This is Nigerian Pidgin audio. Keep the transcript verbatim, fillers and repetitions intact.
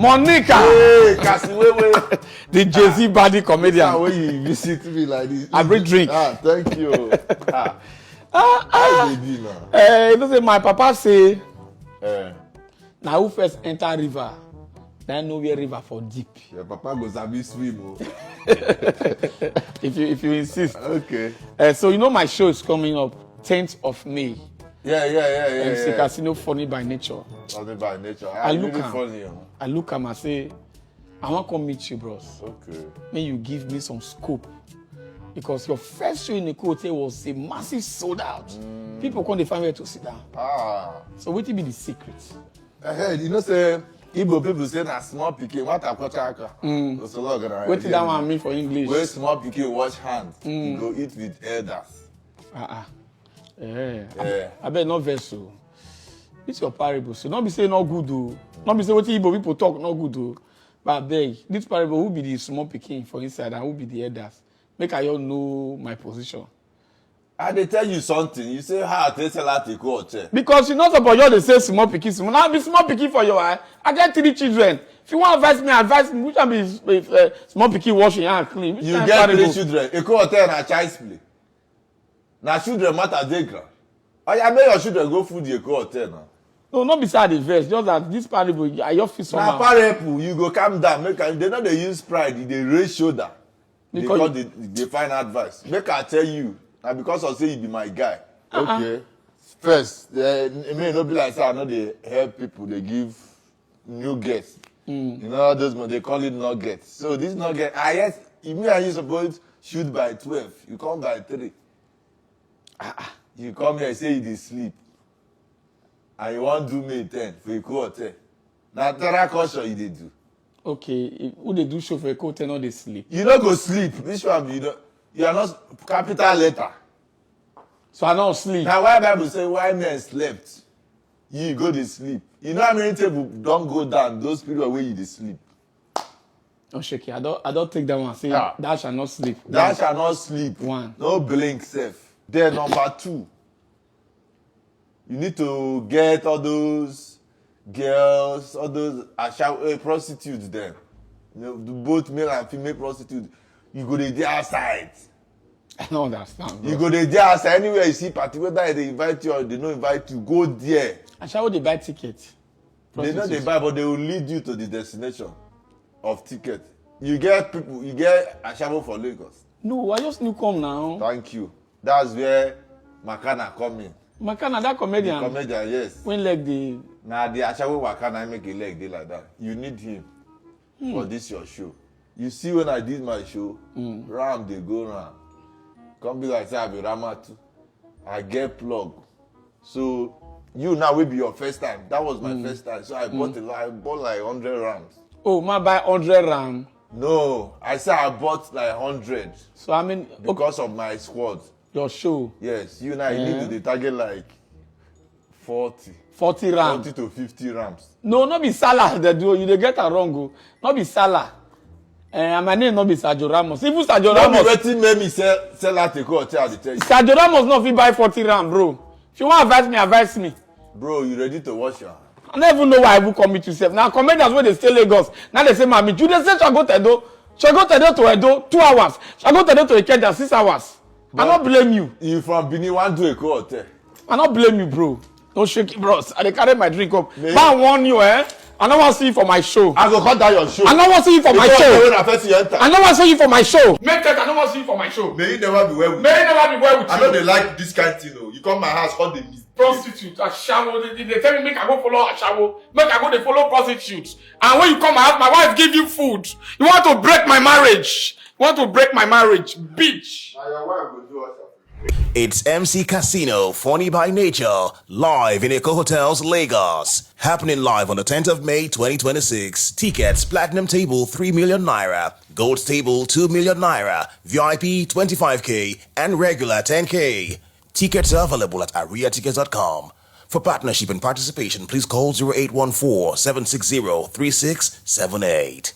Monica, Hey, Kasiwewe. The Jay-Z body Now comedian. When you visit me like this, I bring drink. Ah, thank you. Ah, how you dey be now? Eh, you know say my papa say Eh, na who first enter river, na know where river for deep. Your papa go sabi swim o. If you if you insist. Okay. Uh, so you know my show is coming up tenth of May. Yeah, yeah, yeah, yeah. M C yeah. Casino, Funny by Nature. Funny by nature. I I look really am. Funny. Oh. I look am, I say, I wan come meet you, bros. Okay. May you give me some scope. Because your first show in the hotel was a massive sold out. People come dey find where to sit down. Ah. So wetin be the secret? Ahead, you know say Igbo people say na small pikin, what a quarter aka. Osologo na. Wetin that one mean for English? When small pikin wash hand, you go eat with elders. Ah ah. Eh. Yeah. Abeg no vex o. This your parable so no be say no good o. No be say wetin Igbo people talk no good o. But abeg, this parable, who be the small pikin for inside and who be the elders? Make I all know my position. I dey tell you something. You say how I take sell out Eko Hotel. Because you no suppose just dey say small pikin small. Na be small pikin for your eye. I get three children. If you wan advise me, advise me. Which one be uh, small pikin wash your hand clean? Which You kind get parable? Three children. Eko Hotel na child's play. Na children matter dey ground. Oya, make your children go food the Eko Hotel now. No, no be say I dey vex. Just that this parable, I just feel Na somehow. parable, you go calm down. Make I, they no dey use pride, e dey raise shoulder. Because Because they, they find advice. Make I tell you, na because of say you be my guy. Uh-uh. Okay. First, uh, me no be like say I no dey help people. They give new guests. You know all those mo- they call it nugget. So this nugget, I yes, me and you suppose shoot by twelve. You come by three. Ah, ah. You come here say you dey sleep, and you wan do me ten for Eko Hotel. Na terror culture you dey do. Okay, if, who dey do show for Eko Hotel no dey sleep? You no go sleep. Which one you no? You are not capital letter. So I no sleep. Na why Bible say why men slept, you go dey sleep. You know how many table don go down those period wey you dey sleep. Oh, shake it. I don't, I don't take that one. Say, Ah. Thou shalt not sleep. Thou shalt not sleep. One. No blink sef. Then number two, you need to get all those girls, all those ashawo, eh, prostitutes dem. You know, the both male and female prostitutes. You go dey dey outside. I don't understand. Bro. You go dey dey outside anywhere you see party, whether they invite you or they no invite you, go there. Ashawo dey buy ticket. They no dey Prostitute. Buy, but they will lead you to the destination of ticket. You get people, you get ashawo for Lagos. No, I just new come now. Thank you. That's where Makana come in. Makana, that comedian. Comedian, yes. When leg dey. Na the ashawo waka na make a leg dey like that. You need him for this your show. You see when I did my show, ram dey go round. Come be like say I be rama too. I get plug. So you now will be your first time. That was my first time. So I bought a lot. I bought like hundred rams. Oh, ma buy hundred ram. No, I say I bought like hundred So I mean, okay, because of my squad. Your show. Yes, you now you need Eh? To dey target like forty. Forty ram. Forty to fifty rams. No, no be Salah dey do. You dey get am wrong o. No be Salah. Eh, and my name no be Sergio Ramos. Even Sergio No be Ramos. Wetin make me sell sell out Eko Hotel, I dey tell you. Sergio Ramos no fit buy forty ram, bro. If you wan advise me, advise me. Bro, you ready to wash your hand? I no even know why I even come meet you sef. Na comedians wey dey stay Lagos. Now they say, "Mami, you dey say Shago Tedo, Shago Tedo to Edo, two hours. Shago Tedo to Ikeja, six hours." I no blame you. You from Benin, wan do Eko Hotel. I no blame you, bro. No shake it, bros. I dey carry my drink up. Me? Man warn you, eh? I no wan see you for my show. I go cut down your show. I no wan see you for my Eko Hotel show. Wey na first you enter. I no wan see you for my show. Make that I no wan see you for my show. May you never be well with May you. You never be well with I you. No dey like this kind thing o. You come my house, come dey miss. Prostitute, ashawo. They, they tell me make I go follow ashawo. Make I go dey follow prostitute. And when you come my house, my wife give you food. You want to break my marriage. You want to break my marriage, bitch. Na your wife go do us. It's M C Casino, Funny by Nature, live in Eko Hotels, Lagos. Happening live on the tenth of May twenty twenty-six. Tickets, Platinum Table, three million naira, Gold Table, two million naira, V I P, twenty-five K, and regular, ten K. Tickets are available at aria tickets dot com. For partnership and participation, please call zero eight one four, seven six zero, three six seven eight.